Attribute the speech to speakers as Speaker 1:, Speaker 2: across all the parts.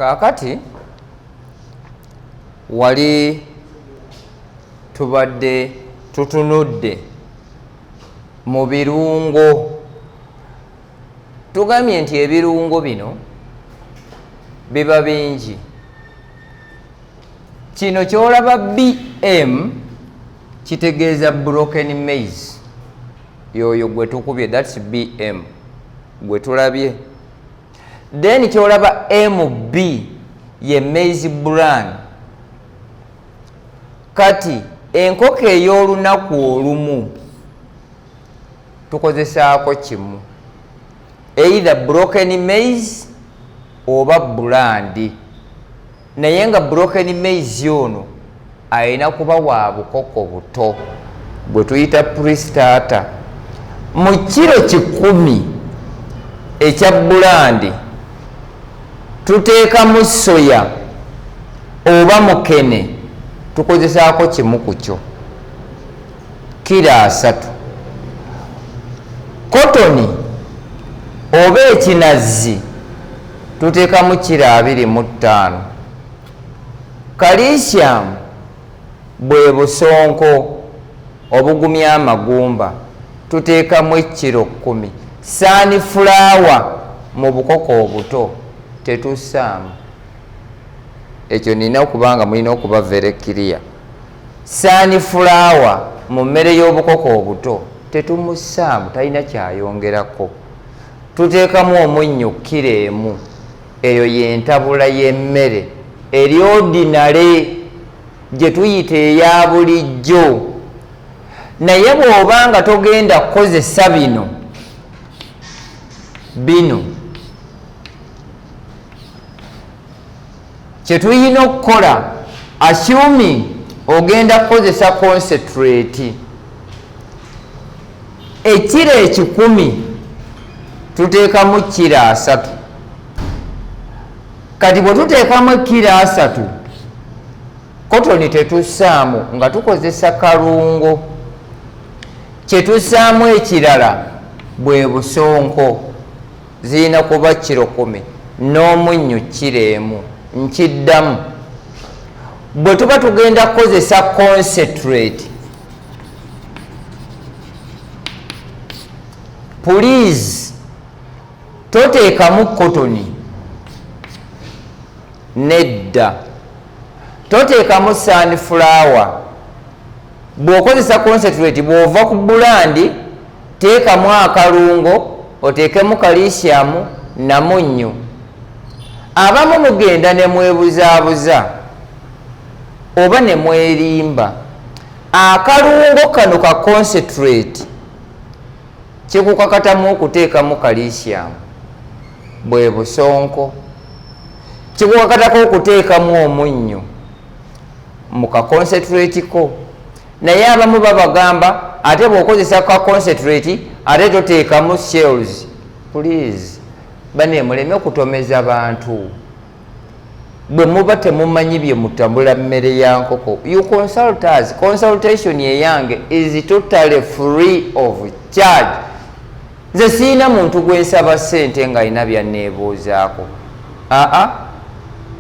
Speaker 1: Kaakati wali tubadde tutunudde mu birungo, tugambye nti ebirungo bino biba bingi. Kino kyolaba BM kitegeeza broken maize, yoyo gwe tukubye, that's BM gwe tulabye. Then kyolaba MB ye maize bran. Kati enkoko ey'olunaku olumu tukozesaako kimu, either broken maize oba bran, naye nga broken maize ono alina kuba wa bukoko buto bwe tuyita pre-starter. Mu kiro 100 ekya bran tuteekamu soya oba mukene, tukozesaako kimu ku kyo, kiro 30. Cotton oba ekinazi tuteekamu kiro 25. Calcium bwe busonko obugumya amagumba, tuteekamu ekiro 10. Sunflower mu bukoko obuto tetussaamu. Ekyo nina okubanga mulina okuba very clear. Sunflower mu mmere y'obukoko obuto tetumussaamu, talina kyayongerako. Tuteekamu omunnyo kiro 1. Eyo yentabula y'emmere eri ordinary gye tuyita eya bulijjo. Naye bw'obanga togenda kukozesa bino bino, kyetulina okukola, assuming ogenda kukozesa concentrate, ekiro 100 tuteekamu kiro 30. Kati bwe tuteekamu ekiro 30, cotton tetussaamu nga tukozesa kalungo. Kyetussaamu ekirala bwe busonko, zirina kuba kiro 10, n'omunnyo kiro 1. Nkiddamu, bwe tuba tugenda kukozesa concentrate, please toteekamu cotton, nedda, toteekamu sunflower. Bw'okozesa concentrate, bw'ova ku bran, teekamu akalungo, oteekemu calcium namunnyo. Abamu mugenda ne mwebuzaabuza oba ne mwerimba. Akalungo kano ka concentrate kikukakatamu okuteekamu calcium, bwe busonko, kikukakatako okuteekamu omunnyo mu ka concentrate ko. Naye abamu babagamba ate bw'okozesa ka concentrate ate toteekamu shells. Please bane, muleme kutomeza bantu. Bwe muba temumanyi bye mutambula mmere ya nkoko, you consult us. Consultation eyange is totally free of charge. Nze siina muntu gwensaba ssente ng'alina byanneebuuzaako. Aa,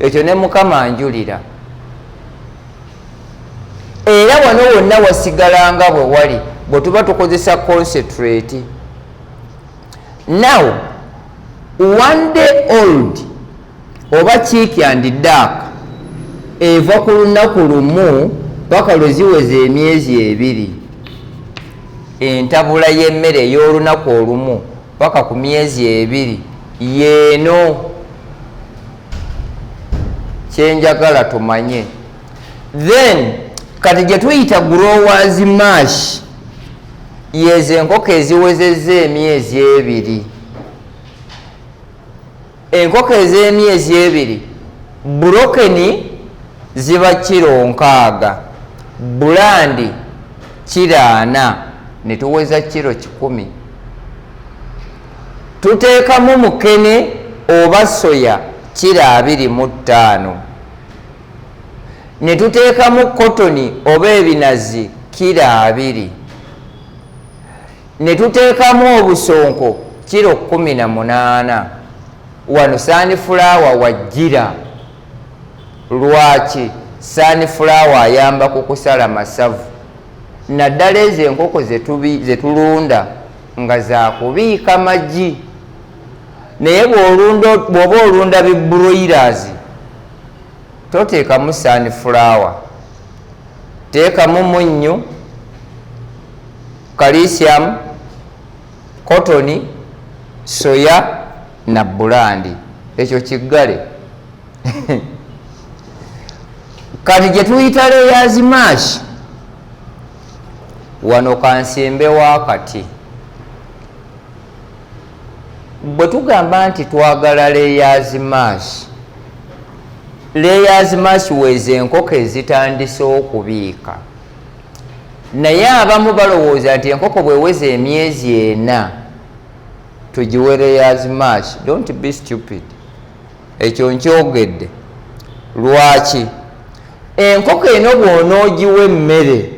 Speaker 1: ekyo ne Mukama njulira. Era wano wonna wasigalanga bwe wali bwe tuba tukozesa concentrate. Now 1 day old oba chick and duck eva ku lunaku lumu paka lwe ziweza emyezi 2. Entabula y'emmere ey'olunaku olumu paka ku myezi 2 yeeno kyenjagala tumanye. Then kati gye tuyita growers mash, yezo enkoko eziwezezza emyezi 2. Enkoko ez'emyezi 2, broken ziba kiro 60, bran kiro 40, ne tuweza kiro 100. Tuteekamu mukene oba soya kiro 25, ne tuteekamu cotton oba ebinazi kiro 20, ne tuteekamu obusonko kiro 18. Wano sunflower wajjira. Lwaki? Sunflower ayamba ku kusala masavu, naddala ezo enkoko zetulunda nga zakubiika magi. Naye bw'oba olunda bi broilers, toteekamu sunflower, teekamu munnyu, calcium, cotton, soya na bran. Ekyo kiggale. Kati gye tuyita layers mash, wano kansimbe wakati. Bwe tugamba nti twagala layers mash, layers mash weeza enkoko ezitandise okubiika. Naye abamu balowooza nti enkoko bweweza emyezi 4 tugiwe layers mash. Don't be stupid. Ekyo nkyogedde lwaki? Enkoko eno bw'onoogiwa emmere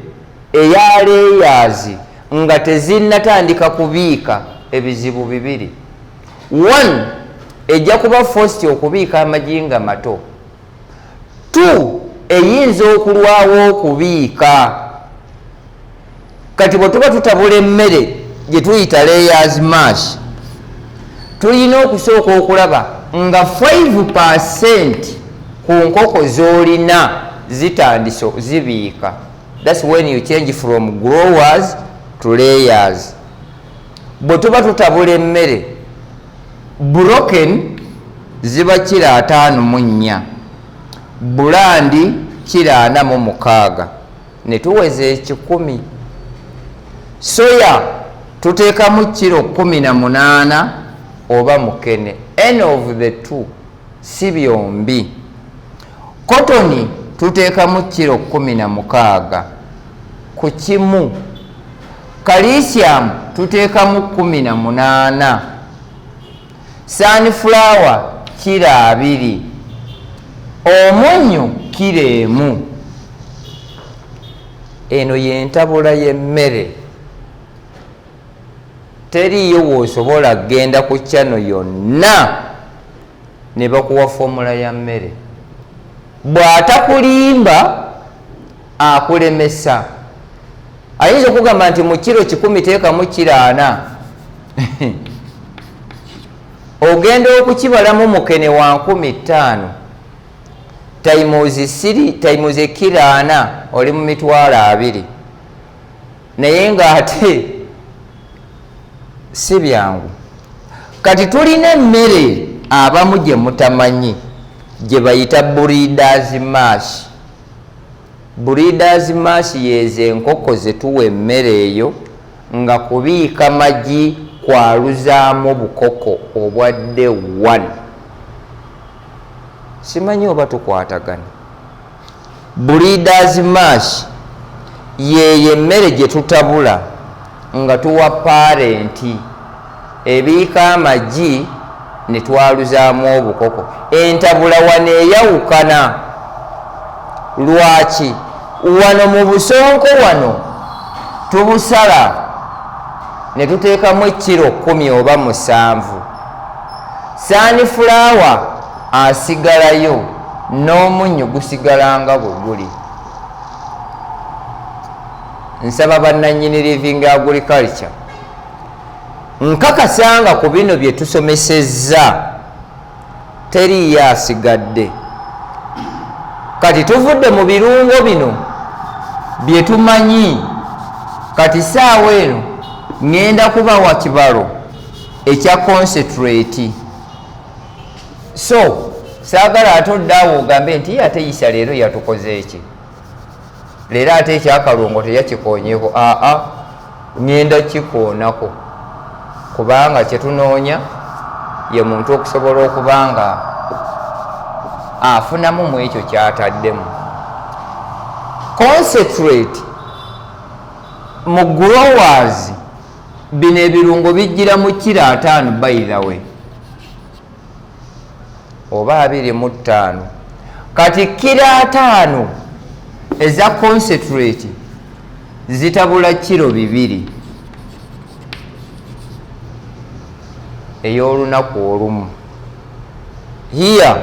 Speaker 1: eya layers nga tezinnatandika kubiika, ebizibu bibiri. One, ejja kuba forced okubiika amagi nga mato. Two, eyinza okulwawo okubiika. Kati bwe tuba tutabula emmere gye tuyita layers mash, tulina okusooka okulaba nga 5% ku nkoko z'olina zitandise zibiika. That's when you change from growers to layers. Bwe tuba tutabula emmere, broken ziba kiro 54, bran kiro 46, ne tuweza 100. Soya tuteekamu kiro 18 oba mukene, any of the two, si byombi. Cotton tuteekamu kiro 16 ku kimu. Calcium tuteekamu 18. Sunflower kiro 20, omunnyu kiro 1. Eno yentabula y'emmere. Teriiyo w'osobola kugenda ku channel yonna ne bakuwa formula ya mmere. Bw'atakulimba akulemesa. Ayinza okugamba nti mu kiro 100 teekamu kiro 40, ogenda okukibalamu mukene wa 5000 times 3 times ekiro 40, oli mu 20,000. Naye ng'ate si byangu. Kati tulina emmere abamu gye mutamanyi gye bayita breeders mash. Breeders mash yezo enkoko zetuwa emmere eyo nga kubiika magi, kwaluzaamu bukoko obwadde 1. Simanyi oba tukwatagana. Breeders mash yeyo emmere gye tutabula nga tuwa parent ebiika amagi ne twaluzaamu obukoko. Entabula wano eyawukana. Lwaki? Wano mu busonko wano tubusala ne tuteekamu ekiro 10 oba 7. Sunflower asigalayo n'omunnyu gusigala nga bwe guli. Nsaba bannannyini Living Agriculture, nkakasanga ku bino bye tusomesezza teriiyo asigadde. Kati tuvudde mu birungo bino bye tumanyi. Kati saawa eno ŋŋenda kubawa kibalo ekya concentrate. So saagala ate oddaawo ogambe nti ate Isa leero yatukoze eki, leero ate ekyakalungo teyakikoonyeko. Aa, ŋŋenda kikoonako, kubanga kyetunoonya ye muntu okusobola okuba nga afunamu mu ekyo kyataddemu. Concentrate mu growers, bino ebirungo bijjira mu kiro 50, by the way, oba 25. Kati kiro 50 eza concentrate zitabula kiro 2 ey'olunaku olumu. Here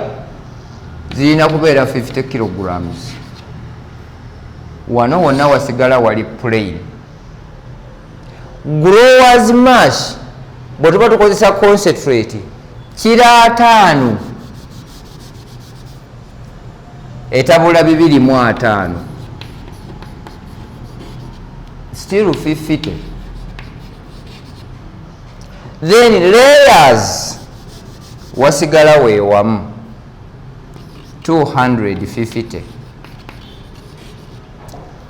Speaker 1: Zirina kubeera 50 kilograms. Wano wonna wasigala wali plain. Growers mash, bwe tuba tukozesa concentrate, kiro 50 etabula 250, still 50. Then layers wasigala weewamu 250.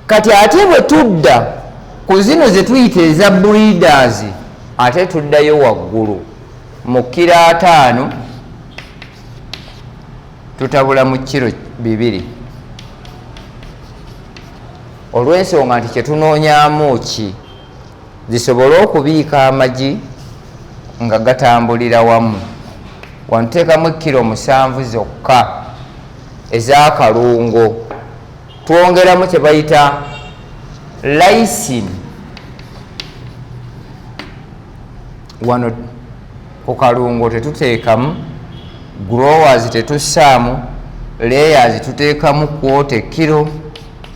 Speaker 1: Kati ate bwe tudda ku zino ze tuyita eza breeders, ate tuddayo waggulu mu kiro 50 tutabula mu kiro 2, olw'ensonga nti kyetunoonyaamu ki zisobole okubiika amagi nga gatambulira wamu. Wano tuteekamu kiro 7 zokka ez'akalungo, twongeramu kye bayita lysine. Wano ku kalungo tetuteekamu growers, tetussaamu layers, tuteekamu quarter kiro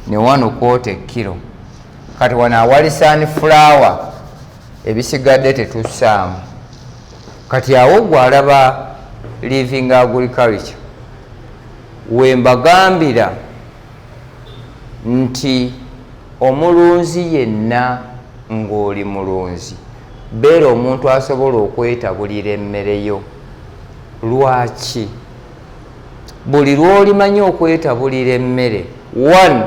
Speaker 1: ne wano quarter kiro. Kati wano awali sunflower ebisigadde tetussaamu. Kati awo gwalaba Living Agriculture wembagambira nti omulunzi yenna ng'oli mulunzi, beera omuntu asobola okwetabulira emmere yo. Lwaki? Buli lw'olimanyi okwetabulira emmere, one,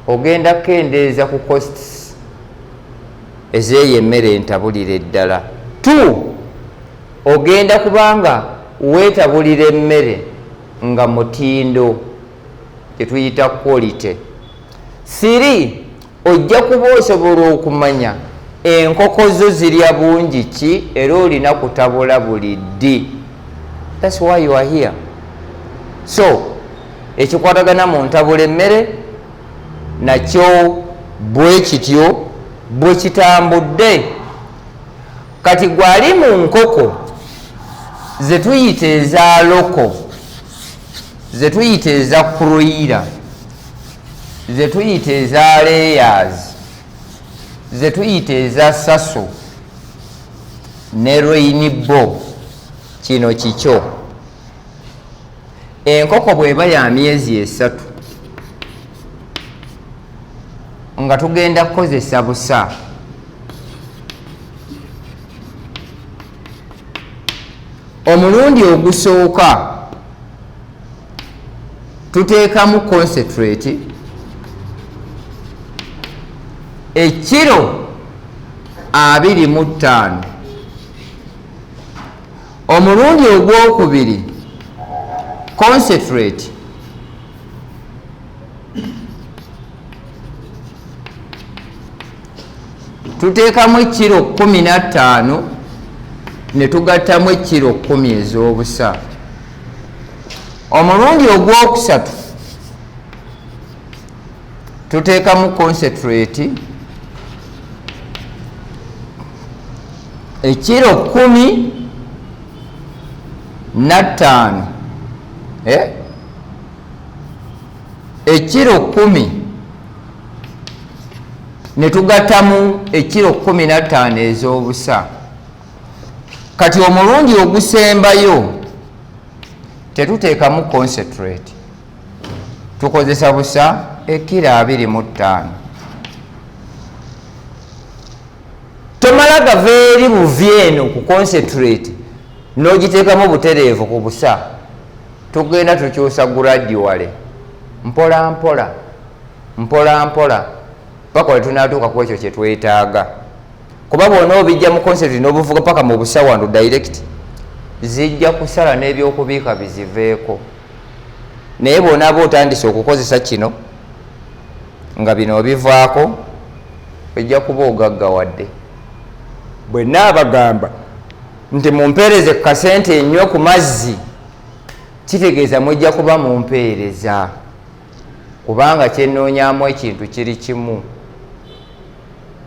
Speaker 1: ogenda kukendeeza ku costs ezeeyo emmere entabulira eddala. Two, ogenda kubanga weetabulira emmere nga mutindo, kyetuyita quality. Three, ojja kuba osobola okumanya enkoko zo zirya bungi ki era olina kutabula buli ddi. That's why you are here. So ekikwatagana mu ntabula emmere nakyo bwe kityo bwe kitambudde. Kati gwali mu nkoko ze tuyita eza local, ze tuyita eza kuroiler, ze tuyita eza layers, ze tuyita eza saso ne rainbow, kino kikyo. Enkoko bw'eba ya myezi 3 nga tugenda kukozesa busa, omulundi ogusooka tuteekamu concentrate ekiro 25. Omulundi ogwokubiri concentrate tuteekamu ekiro 15 ne tugattamu ekiro 10 ez'obusa. Omulundi ogwokusatu tuteekamu concentrate ekiro 15, ekiro 10 ne tugattamu ekiro 15 ez'obusa. Kati omulundi ogusembayo tetuteekamu concentrate, tukozesa busa ekiro 25. Tomala gava eri buvi eno ku concentrate n'ogiteekamu butereevu ku busa, tugenda tukyusa gradually, mpola mpola mpola mpola paka we tunaatuuka ku ekyo kye twetaaga. Kuba bw'ona obijja mu concentrate n'obuvuga paka mu busa wano direct, zijja kusala n'ebyokubiika biziveeko. Naye bw'onaaba otandise okukozesa kino nga bino obivaako, ojja kuba ogaggawadde. Bwe naabagamba nti mumpeereze ku kasente enywe ku mazzi, kitegeeza mujja kuba mumpeereza, kubanga kyenoonyaamu ekintu kiri kimu.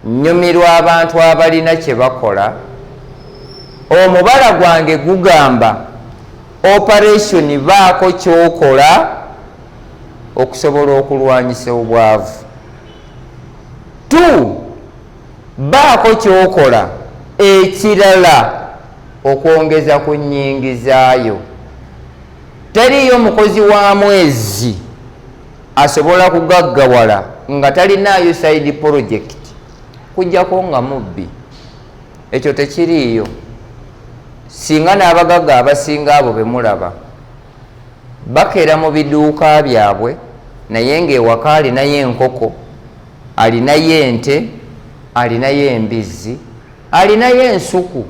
Speaker 1: Nnyumirwa abantu abalina kye bakola. Omubala gwange gugamba Operation baako kyokola okusobola okulwanyisa obwavu. Two, baako kyokola ekirala okwongeza ku nnyingizaayo. Teriiyo mukozi wa mwezi asobola kugaggawala nga talinaayo side project, kujjako nga mubbi. Ekyo tekiriiyo. Singa n'abagagga abasinga abo be mulaba bakeera mu biduuka byabwe, naye ng'ewaka alinayo enkoko, alinayo ente, alinayo embizzi, alinayo ensuku.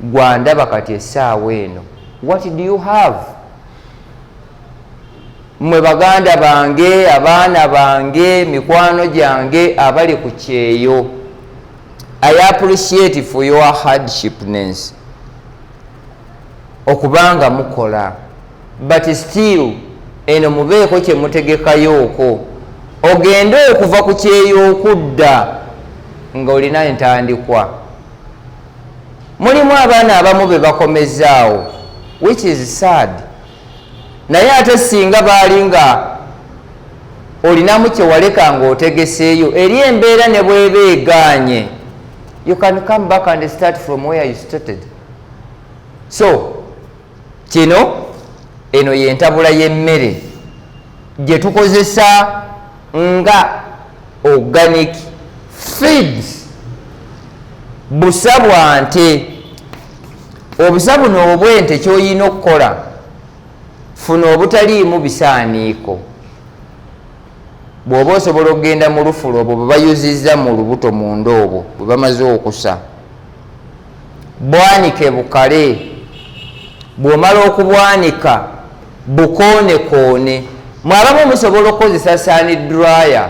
Speaker 1: Gwandaba kati essaawa eno, what do you have? Mmwe baganda bange, abaana bange, mikwano gyange abali ku kyeyo, I appreciate for your hardshipness okubanga mukola, but still eno mubeeko kye mutegekayooko ogende okuva ku kyeyo okudda nga olina entandikwa. Mulimu abaana abamu be bakomezaawo, which is sad, naye ate singa baali nga olinamu kyewaleka ng'otegeseeyo eri embeera ne bweba egaanye, you can come back and start from where you started. So kino eno yentabula y'emmere gye tukozesa nga organic feeds, busa bwa nte. Obusa buno obw'ente, ky'olina okukola, funa obutaliimu bisaaniiko. Bw'oba osobola okugenda mu lufulo, obwo bwe bayuzizza mu lubuto munda, obwo bwe bamaze okusa, bwanike bukale. Bw'omala okubwanika, bukoonekoone. Mwabamu musobola okukozesa sun dryer.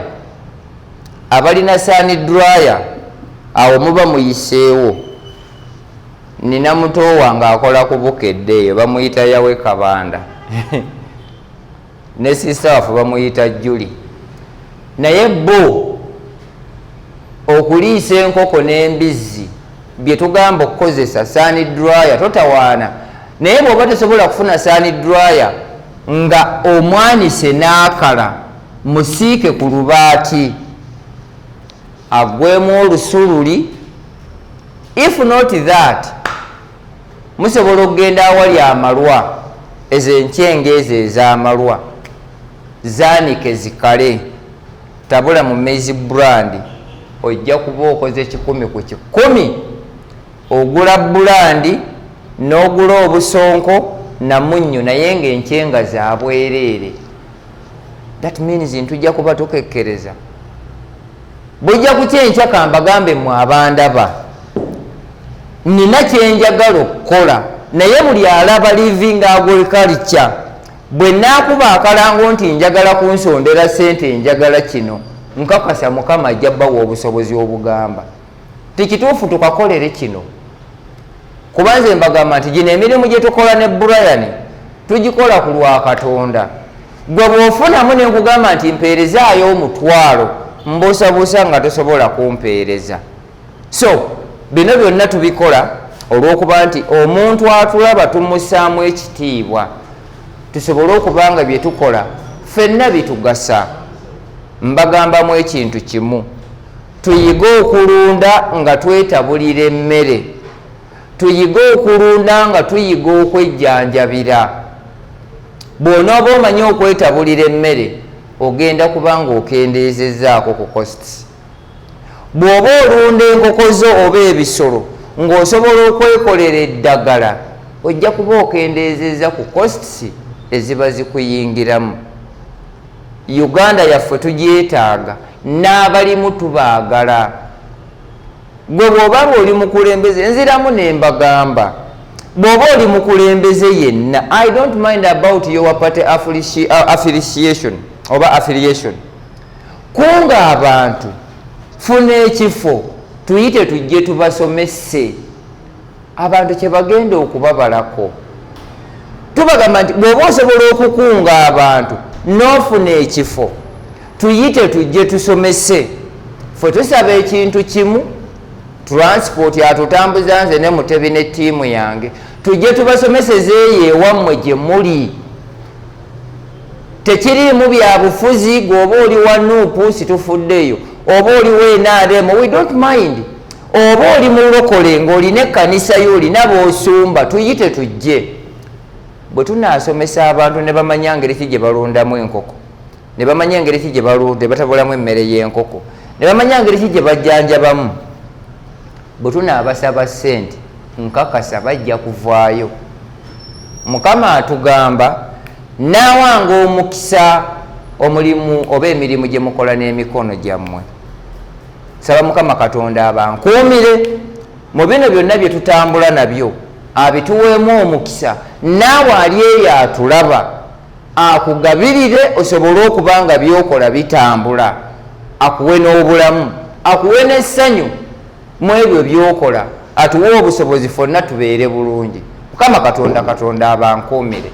Speaker 1: Abalina sun dryer, awo muba muyiseewo. Nina muto wange akola ku Bukedde eyo, bamuyita Yawe Kabanda, ne sister waffe bamuyita Juli. Naye bo okuliisa enkoko n'embizzi bye tugamba okukozesa sun dryer, totawaana. Naye bw'oba tosobola kufuna sun dryer, nga omwanise n'akala, musiike ku lubaati agwemu olusululi. If not that, musobola okugenda awali amalwa, ezo enkyenge ezo ez'amalwa, zaanike zikale, tabula mu maize bran, ojja kuba okoze 100%. Ogula bran n'ogula obusonko namunnyo, naye ng'enkyenga zabwereere. That means ntujja kuba tukekkereza bujja kukyenkya. Kambagambe mmwe abandaba, nina kyenjagala okukola, naye buli alaba Living Agriculture, bwe naakuba akalango nti njagala kunsondera sente, njagala kino, nkakasa Mukama ajja bbawa obusobozi obugamba tikituufu tukakolere kino. Kuba nze mbagamba nti gino emirimu gye tukola ne Brian tugikola ku lwa Katonda. Gwe bw'ofunamu nenkugamba nti mpeerezaayo 10,000, mbuusabuusa nga tosobola kumpeereza. So bino byonna tubikola olw'okuba nti omuntu atulaba tumusaamu ekitiibwa, tusobole okuba nga bye tukola ffenna bitugasa. Mbagambamu ekintu kimu: tuyige okulunda nga twetabulira emmere, tuyige okulunda nga tuyiga okwejjanjabira. Bw'onooba omanyi okwetabulira emmere, ogenda kuba nga okendeezezaako ku costs. Bw'oba olunda enkoko zo oba ebisolo ng'osobola okwekolera eddagala, ojja kuba okendeezezza ku costs eziba zikuyingiramu. Uganda yaffe tugyetaaga, n'abalimu tubaagala. Gwe bw'oba nga oli mukulembeze, nziramu ne mbagamba, bw'oba oli mukulembeze yenna, I don't mind about your party affiliation oba affiliation, kunga abantu, funa ekifo, tuyite tujje tubasomese abantu kye bagenda okubabalako. Tubagamba nti bw'oba osobola okukunga abantu n'ofuna ekifo, tuyite tujje tusomese. Fe tusaba ekintu kimu, transport atutambuza nze ne Mutebi ne ttiimu yange. Tujje tubasomeseze eyo ewammwe gye muli. Tekiriimu bya bufuzi. Gweoba oli wa NUP, situfuddeeyo. Oba oli wa NRM, we don't mind. Oba oli mulokole ng'olina ekkanisa yo, olina b'osumba, tuyite tujje. Bwe tunaasomesa abantu ne bamanya ngeri ki gye balundamu enkoko, ne bamanya engeri ki gye batabulamu emmere y'enkoko, ne bamanya ngeri ki gye bajjanjabamu, bwe tunaabasaba ssente, nkakasa bajja kuvaayo. Mukama atugamba, naawanga omukisa omulimu oba emirimu gye mukola n'emikono gyammwe. Saba Mukama Katonda abankuumire mu bino byonna bye tutambula nabyo, abituweemu omukisa. Naawe ali eyo atulaba, akugabirire osobole okuba nga byokola bitambula, akuwe n'obulamu, akuwe n'essanyu mu ebyo byokola, atuwe obusobozi fonna tubeere bulungi. Mukama Katonda abankuumire.